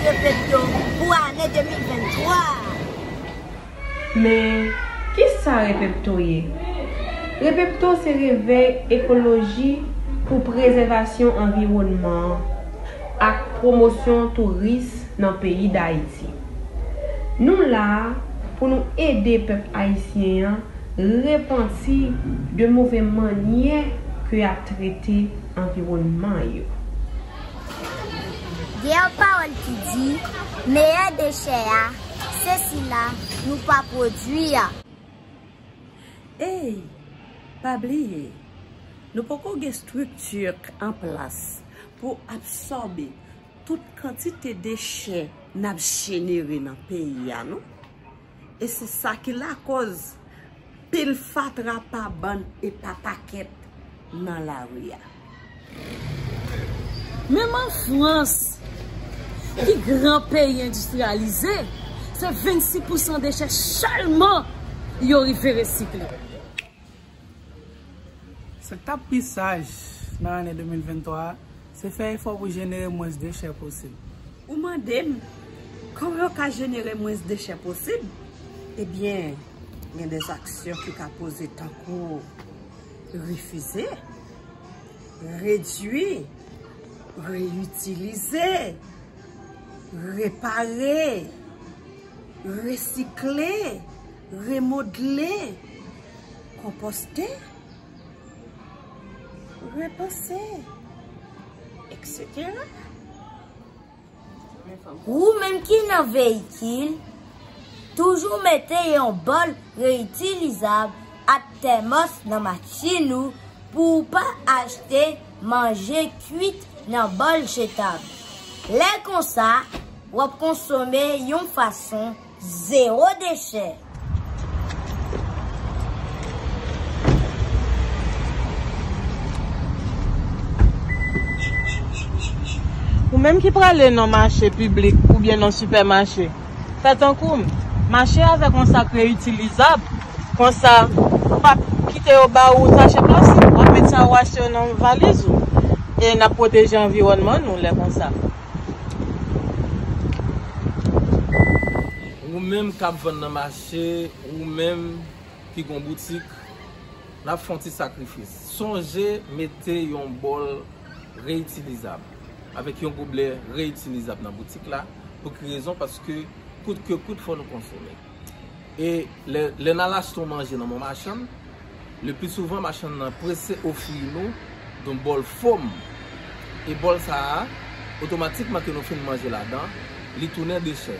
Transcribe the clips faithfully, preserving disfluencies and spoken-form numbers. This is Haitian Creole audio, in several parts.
Repepto pou ane de mil venntwa a. Men, kisa Repepto ye? Repepto se revèy ekoloji pou prezèvasyon anviwònman an ak pwomosyon touris nan peyi Dayiti. Nou la a pou nou ede pèp ayisyen an repanti de move mannyè ke y ap trete anviwònman yo. Gen yon pawòl ki di, meyè dechè a, se sila nou pa pwodui a. Ey, pa bliye, nou poko gen estrikti an plas pou absòbe tout kantite dechè n ap jenere nan peyi a, non. E se sa ki lakòz pil fatra pa bann e pa pakèt nan lari a. Menm an Frans, ki gran peyi endistriyalize, se vennsis pousan dechè sèlman yo rive resikle. Sa k t ap pi saj nan ane de mil venntwa a, se fè efò pou jenere mwens dechè posib. Ou mande m kòman yo ka jenere mwens dechè posib? Ebyen, gen de aksyon ki ka poze tankou refize, redui, reyitilize, repare, resikle, remodle, konpòste, repanse, etsetera. Ou menm ki nan veyikil, toujou mete yon bòl reyitilizab ak tèmòs nan machin ou pou w pa achte manje kwit nan bòl jetab. Lè konsa, w ap konsome yon fason zewo dechè. Ou menm ki prale nan mache piblik oubyen nan sipèmache, fè tankou m. Mache avèk yon sak reyitilizab, konsa, ou p ap kite yo ba ou sache plastik. W ap met sa ou achte yo nan valiz ou. E n ap pwoteje anviwònman nou lè konsa. Ou menm k ap vann nan mache, ou menm ki gon boutik, n ap fè yon ti sakrifis. Sonje mete yon bòl reyitilizab avèk yon goblè reyitilizab nan boutik la. Pou ki rezon? Paske kout ke kout, fò nou konsome. E lè, lè n al achte yon manje nan men yon machann, le pli souvan, machann nan prese ofri nou yon bòl fòm. E bòl sa a, otomatikman ke nou fin manje ladan, li tounen dechè.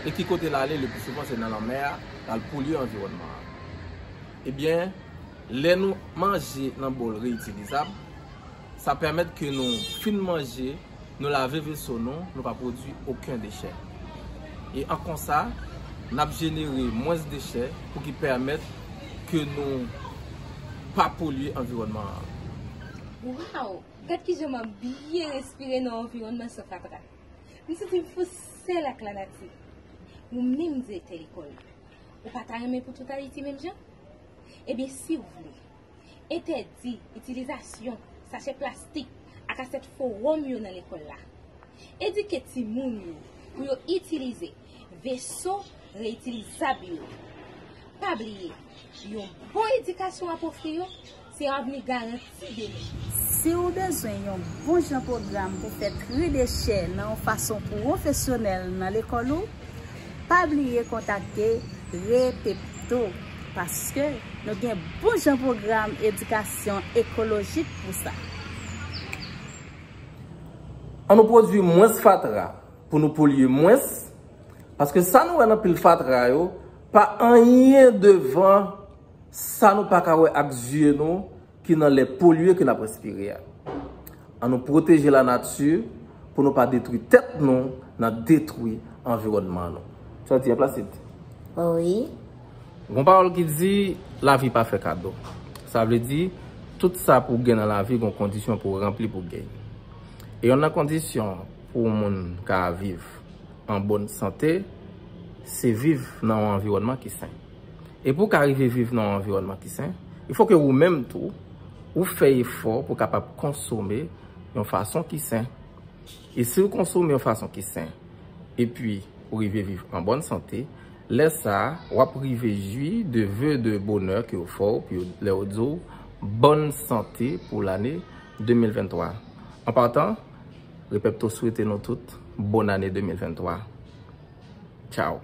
E ki kote l ale? Le pli souvan, se nan lanmè a, l al polye anviwònman an. Ebyen, lè nou manje nan bòl reyitilizab, sa pèmèt ke nou fin manje, nou lave veso nou, nou pa pwodui okenn dechè. E an konsa, n ap jenere mwens dechè pou ki pèmèt ke nou pa polye anviwònman an. Waw! Gad kijan m ap byen respire nan yon anviwònman san fatra. M santi m fou sèl ak lanati. Ou menm direktè lekòl, ou pa ta renmen pou tout Ayiti menm jan? Ebyen, si w vle, entèdi itilizasyon sachè plastik ak asyèt fowòm yo nan lekòl la. Edike timoun yo pou yo itilize veso reyitilizab yo. Pa bliye, yon bon edikasyon w ap ofri yo, se yon avni garanti demen. Si w bezwen yon bon jan pwogram pou fè tri dechè nan yon fason pwofesyonèl nan lekòl ou, pa bliye kontakte Repepto, paske nou gen bon jan pwogram edikasyon ekolojik pou sa. Ann nou pwodui mwens fatra pou nou polye mwens, paske sa nou wè nan pil fatra yo pa anyen devan sa nou pa ka wè ak zye nou ki nan lè polye ke n ap respire a. Ann nou pwoteje lanati pou nou pa detwi tèt nou nan detwi anviwònman nou. Sa w di a, Placide? Wi. Gon pawòl ki di, lavi pa fè kado. Sa vle di, tout sa pou w gen nan lavi, gon kondisyon pou w ranpli pou w gen. E yonn nan kondisyon pou yon moun ka viv an bòn sante, se viv nan yon anviwònman ki sen. E pou w ka rive viv nan yon anviwònman ki sen, il fo ke ou menm tou, ou fè efò pou w kapab konsome yon fason ki sen. E si w konsome yon fason ki sen, epi ou rive viv an bòn sante, lè sa a, w ap rive jwi de ve de bonè ke yo fè w, pou yo, lè yo di w bòn sante pou lane de mil venntwa. An patan, Repepto swete nou tout bòn ane de mil venntwa. Tchao.